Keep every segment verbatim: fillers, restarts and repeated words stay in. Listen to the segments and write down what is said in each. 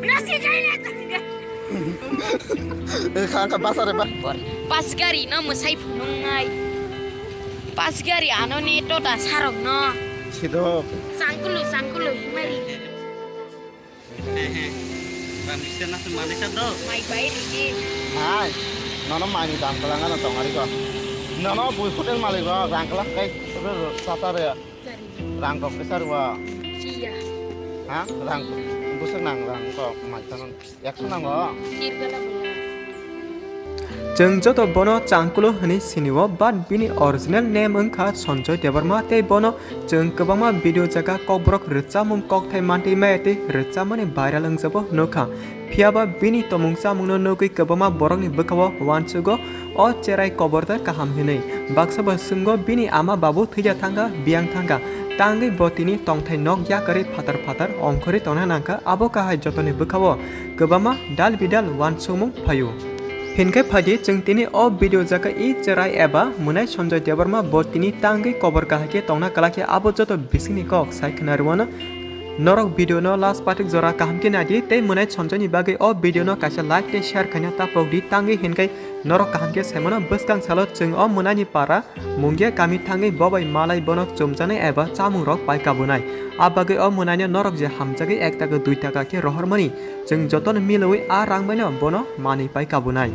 Nasi kaya tangga. Khang ka basa re ba. Pas gari no mwsai phunungnai. Pas gari ano ni to da sarok no. Sido. Sangkulu, sangkulu, himari. He, he. Ram Krishna na tu mane sa do. Mai bai ridi. Hai. Nono mai ni dam kalang ano tong ari ko. Nono bui hotel malik ko rang kalang kai. Sata re. Rang kok besar wa. Siya. Ha? Rang. Busuk nang rang kok mai tanong. Ekso nango. Sir gala bula. Chwng joto bono Changkulo hwnwi sinio, but bini original name wngkha Sanjoy Debbarma, tei bono chwng kwbangma video jaga kokborok rwchapmung kokthai mantwi maya tei rwchapmani viral wngjago nukha. Phiyaba bini tongmung chamungno nugwi kwbangma borokni bwkhao uansugo. O cherai kobor da kaham hinwi. Baksa bo swngo bini ama babu thwija thangkha, biyang thangkha. Tangwi bo tini tongthai nok yakarwi phatar phatar ongkhorwi tongna nangkha, abo kahai jotoni bwkhao kwbangma dal bidal uansukmung phaio. Hinkhe phaidi chwng tini o video jaga i cherai eba mwnai Sanjoy Debbarma bo tini tangwi kobor kahai khe tongna kwlak khe abo joto bisingni kok sai khna rwano. Norok video no last pathik jora kaham khe naidi tei mwnai Sanjoy ni bagwi o video no kaisa like tei share khaina tapok di tangwi hinkhe norok kaham khe saimano bwskang salo chwng o mwnai ni para Mungia kami thangwi bobai malai bono chumjaknai eba chamungrok pai kabunai. A bagwi o mwnaino norok je hamjagwi ek taka dui taka khe rohormani, chwng jotono milwi a rang baino bono manwi pai kabunai.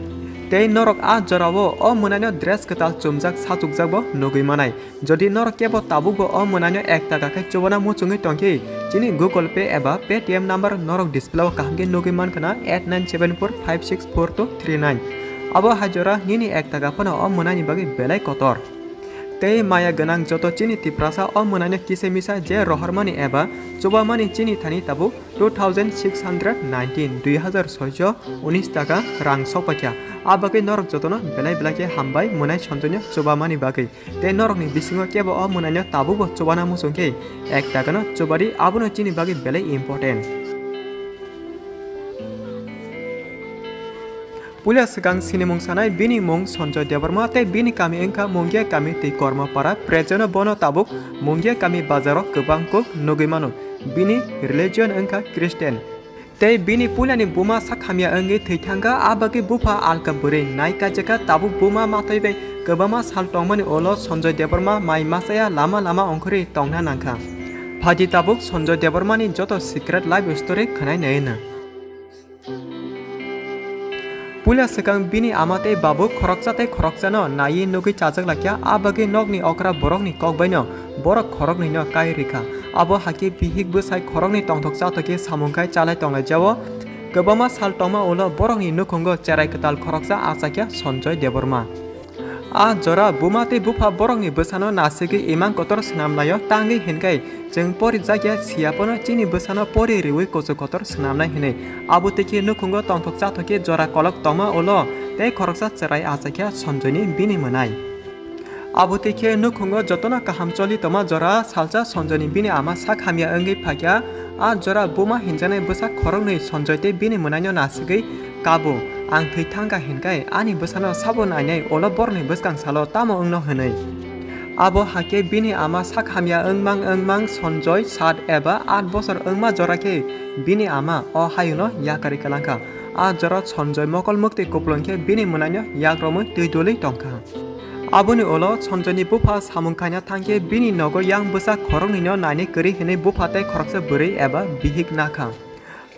Tei norok a jorao o mwnaino dress kwtal chumjak sachukjak bo nugwi manai. Jodi norok kebo tabukbo o mwnaino ek taka khe chubana muchungwi tongkhe, chini Google Pay eba Paytm number norok display o kaham khe nugwi mankha na eight nine seven four five six four two three nine. Abo hai jora nini ek taka phano o mwnaini bagwi belai kotor. Tei maya gwnang joto chini Tiprasa o mwnaino kisa misa je rohormani eba chubamani chini thani tabuk two thousand six hundred nineteen, dui hazar soicho unis taka rang sokpaikha. A bagwi norok jotono belai belai khe hambai mwnai Sanjoyno chubamani bagwi. Tei norokni bisingo kebo o mwnaino tabukbo chubana muchung khe ek takano chubadi, abono chini bagwi belai important. Puila swkang sinimung sanai, bini mung Sanjoy Debbarma tei bini kami wngkha Mungia kami tei Kormapara. Present-o bono tabuk Mungia kami bazaro kwbang kuk nugwi mano. Bini religion wngkha Christian. Tei bini puilani buma sak hamya wngwi thwi thangkha, a bagwi bupha alka bwrwi nai kaijakha. Tabuk buma matwi bai kwbangma sal tongmani ulo Sanjoy Debbarma mai machaya lama lama ongkhorwi tongna nangkha. Phaidi tabuk Sanjoy Debbarmani joto secret life story khwnai naino. Puila swkang bini ama tei babu khoroksa tei khoroksano naiwi nugwi chajak laikha, a bagwi nokni okra borokni kok baino borok khoroknwino kai rikha. Abo hakhe bihik bwsai khoroknwi tongthok chathok khe samung khai chalai tonglaijao. Kwbangma sal tongma ulo borokni nukhungo cherai kwtal khoroksa achakya Sanjoy Debbarma. A jora buma tei bupha borokni bwsano nasigwi imang kotor swnam laio, tangwi hinkhe chwng porijakya siya phano chini bwsano pori riwi kuchuk kotor swnamnai hinwi. Abo tei khe nukhungo tongthok chathok khe jora kolok tongma ulo tei khoroksa cherai achakya Sanjoyni bini mwnai. Abo tei khe nukhungo jotono kaham choli tongma jora salsa Sanjoyni bini ama sak hamya wngwi phaikha. A jora buma hinjaknai bwsa khoroknwi Sanjoy tei bini mwnaino nasigwi kabo, "Ang thwi thangkha hinkhe ani bwsano sabo nainai ulo borokni bwskang salo tamo wngno?" hwnwi. Abo hakhe bini ama sak hamya wngmang wngmang Sanjoy sat eba at bosor wngma jora khe bini ama o hayungno yakarwi kwlangkha. A jora Sanjoy mokol mwktwi kupulung khe bini mwnaino yak romwi twi dulwi tongkha. Aboni ulo Sanjoyni bupha samung khaina thangkhe bini nogo yang bwsa khoroknwino nainwi kwrwi hwnwi bupha tei khoroksa bwrwi eba bihik nakha.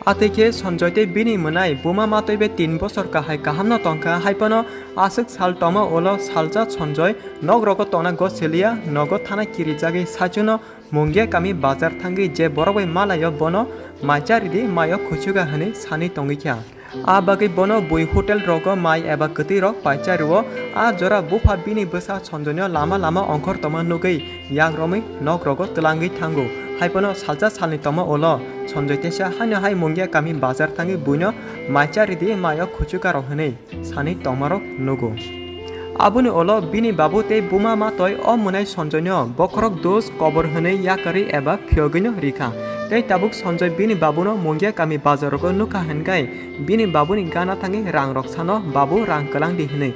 Atwi khe Sanjoy tei bini mwnai buma matwi bai tin bosor kahai kahamno tongkha, haiphano aswk sal tongma ulo salsa Sanjoy nok rogo tongna gosiliya, nogo thana kirijagwi saichungno Mungia kami bazar thangwi je borok bai malaio bono mai cha ridi, maio khuchuga hwnwi sanwi tongwi kha. A bagwi bono bui hotel rogo mai eba kwtwi rok pai cha rwo. A jora bupha bini bwsa Sanjoyno lama lama ongkhor tongma nugwi yak romwi nok rogo twlangwi thango. Haiphano salsa salni tongma ulo Sanjoy teisa haino hai Mungia kami bazar thangwi buino mai cha ridi, maio khuchuga rok hwnwi sanwi tongmarok nugo. Aboni ulo bini babu tei buma matwi o mwnai Sanjoyno bokhorok dos kobor hwnwi yakarwi eba phiyogwino rikha. Tei tabuk Sanjoy bini babuno Mungia kami bazar rogo nukha hinkhe bini babuni gana thangwi rang rok sano, "Babu, rang kwlang di," hwnwi.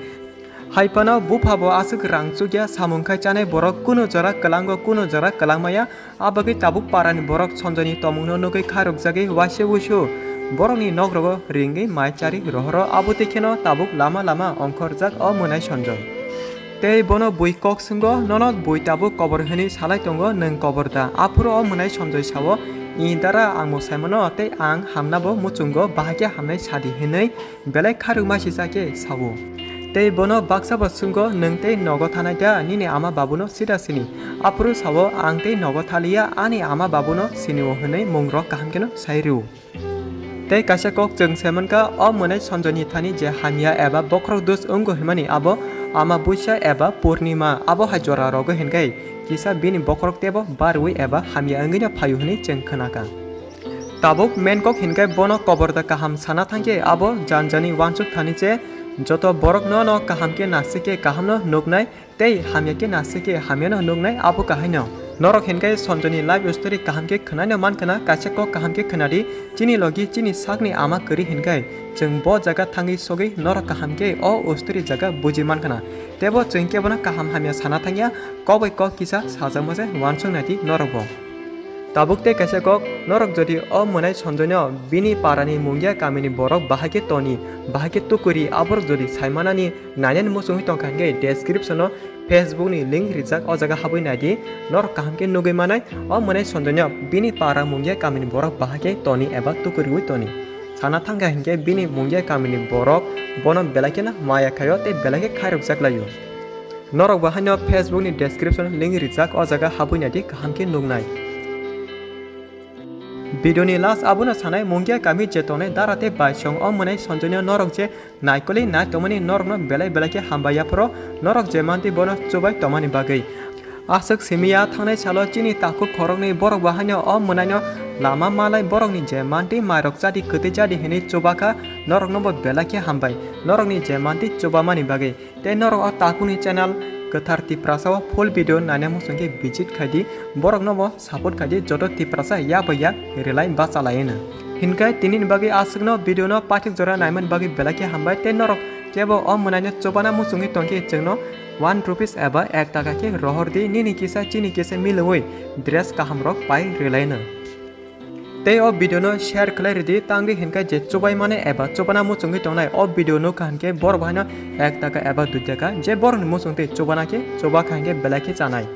Hai phano bupha bo aswk rang chukya samung khai chanai borok, kuno jora kwlango, kuno jora kwlangmaya. Abagwi tabuk parani borok Sanjoyni tongmungno nugwi khairokjagwi waisa wuisu borokni nogrogo ringwi mai chari rohoro. Abo twi kheno tabuk lama lama ongkhorjak o mwnai Sanjoy. Tei bono bui kok swngo, "Nono bui tabuk kobor hwnwi salai tongo, nwng kobor da?" Aphuru o mwnai Sanjoy sao, "I dara, angbo saimano, tei ang hamnabo muchungo, bahai khe hamnai sadi," hwnwi belai kharwi masijak khe sao. Tei bono baksa bo swngo, "Nwng tei nogo thanai da, nini ama babuno sida sini?" Aphuru sao, "Ang tei nogo thaliya, ani ama babuno sinio," hwnwi mungrok kaham kheno sai rw. Tei kaisa kok chwng sai mankha, o mwnai Sanjoyni thani je hamya eba bokhorok dus wngo hinmani, abo Amabusa eba Purnima, abo hai jora rogo hinkhai kisa bini bokhorok teibo barwi eba hamya wngwino phaio hwnwi chwng khnakha. Tabuk main kok hinkhai bono kobor da kaham sana thangkhe abo janjani wansuk thani che joto borok nono kaham khe nasikhe kahamno nuknai tei hamya khe nasikhe hamyano nuknai abo kahaino. Norok hinkhai Sanjoyni life story kaham khe khwnaino mankhwna, kaisa kok kaham khe khwnadi, chini logi chini sakni ama kwrwi hinkhai chwng bo jaga thangwi sogwi norok kaham khe o story jaga buji mankhwna. Teibo chwng kebono kaham hamya sana thangya, kok bai kok kisa sajakma se wansuk naidi norokbo. Tabuk tei kaisa kok, norok jodi o mwnai Sanjoyno bini parani mungya kamini borok bahai khe toni, bahai khe tukuri, aborok jodi saimanani nainani muchungwi tongkha hinkhe description-o Facebook-ni link rijak, o jaga habwi naidi, norok kaham khe nugwi manai o mwnai Sanjoyno bini para mungya kamini borok bahai khe toni eba tukuriwi toni. Sana thangkha hinkhe bini mungya kamini borok bono belai kheno maya khaio tei belai khe khairokjak laio. Norok bo haino Facebook ni description link rijak, o jaga habwi naidi kaham khe nuknai. Video ni last abono sanai, mungya kami je tongnai dara tei baisong o mwnai Sanjoyno norok je naikolwi nai tongmani norokno belai belai khe hambai yaphoro norok je manti bono chubai tongmani bagwi. Aswk simiya thangnai salo chini takhuk khoroknwi borok bo haino o mwnaino lama malai borokni je manti mairok chadi kwtwi chadi hinwi chubakha norokno bo belai khe hambai norokni je manti chubamani bagwi. Tei norok o takhukni channel Kwthar Tiprasa o full video naina muchungkhe visit khaidi, borokno bo support khaidi, joto Tiprasa yak bai yak relai bachalaino. Hinkhe tinini bagwi aswkno video no paithak jora naimani bagwi belai khe hambai tei norok kebo o mwnaino chubana muchungwi tongkhe chwngno one rupees eba ek taka khe rohor di, nini kisa chini kisa milwi dress kaham rok pai relaino. Tei o video no share khlai ridi, tangwi hinkhe je chubai mane eba chubana muchungwi tongnai o video nukha hinkhe borok bo haino ek taka eba dui taka je borokni muchungtwi chubana khe chubakha hinkhe belai khe chanai.